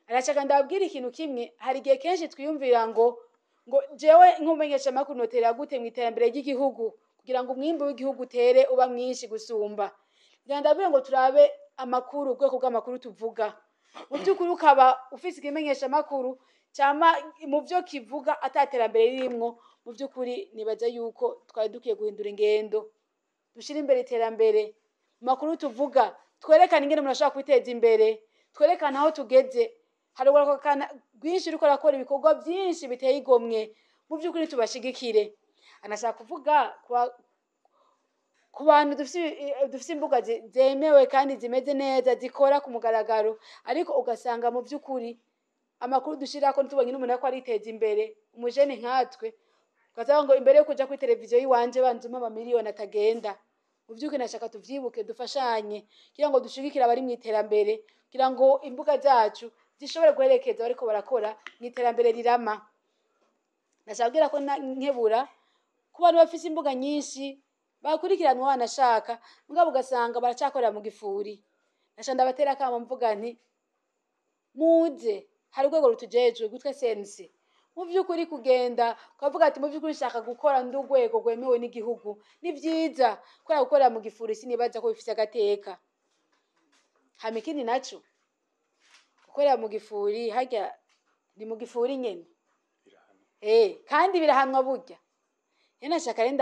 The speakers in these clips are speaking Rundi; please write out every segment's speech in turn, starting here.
Arashaka ndababwira ikintu kimwe. Hari igihe kenshi twiyumvira ngo jewe nk'umumenyesha makuru notera gute mu iterambere ry'igihugu kugira ngo umwimbu w'igihugu utere uba mwinshi gusumba. Ngira ndababwire ngo turabe amakuru, ubwoko bw'amakuru tuvuga. Mu by'ukuri ukaba ufise ikimenyesha makuru cama mu byo kivuga ataterambere ririmwo, mu by'ukuri nibaza yuko twari dukwiye guhindura ingendo, dushire imbere iterambere mu makuru tuvuga, twerekane ingene umuntu ashobora kwiteza imbere, twerekane aho tugeze. Hari urwaruka rwinshi ruriko rurakora ibikorwa byinshi biteye igomwe, mu by'ukuri tubashigikire. Anashaka kuvuga ku bantu dufise imbuga zemewe kandi zimeze neza, zikora ku mugaragaro, ariko ugasanga mu by'ukuri amakuru dushirako ntitubonye n'umuntu ariko ariteza imbere. Umujene nkatwe ugasanga ngo imbere yo kuja kuri televiziyo yiwanje banza umpe amamiliyoni atagenda. Mu by'ukuri nashaka tuvyibuke, dufashanye kugira ngo dushigikire abari mu iterambere, kugira ngo imbuga zacu zishobore guherekeza bariko barakora mu iterambere rirama. Nashaka kubwira ko nkebura ku bantu bafise imbuga nyinshi bakurikiranwa wanashaka, mugabo ugasanga baracakorera mu gifuri. Nashaka ndabatera akamo mvuga nti muze, hari urwego rutujejwe gutwe sense. Mu by'ukuri kugenda ukavuga ati mu by'ukuri nshaka gukora ndi urwego rwemewe n'igihugu, ni vyiza kubera gukorera mu gifuri sinibaza ko bifise agateka. Hama ikindi naco, gukorera mu gifuri harya ni mu gifuri nyene kandi birahanwa burya. Rero nashaka rero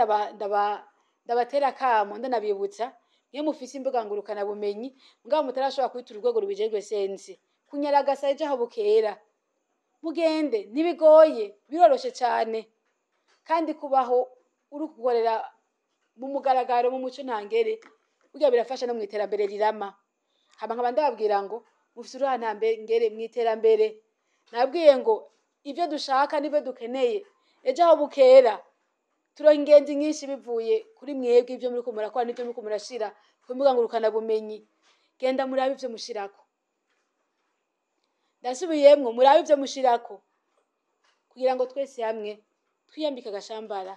ndabatera akamo, ndanabibutsa iyo mufise imbuga ngurukana bumenyi mugabo mutarashobora kwitura urwego rubijejwe sense, kunyaragasa ejo aho bukera mugende, ntibigoye, biroroshe cane, kandi kubaho uri gukorera mu mugaragaro mu muco ntangere burya birafasha no mu iterambere rirama. Hama nkaba ndababwira ngo mufise uruhara ngere mu iterambere. Nabwiye ngo ibyo dushaka nibyo dukeneye ejo aho bukera turonka ingenzi nyinshi bivuye kuri mwebwe, ibyo muriko murakora n'ibyo muriko murashira ku mbuga ngurukana bumenyi. Genda murabe ivyo mushirako, ndasubiyemwo, murabe ivyo mushirako kugira ngo twese hamwe twiyambike agashambara.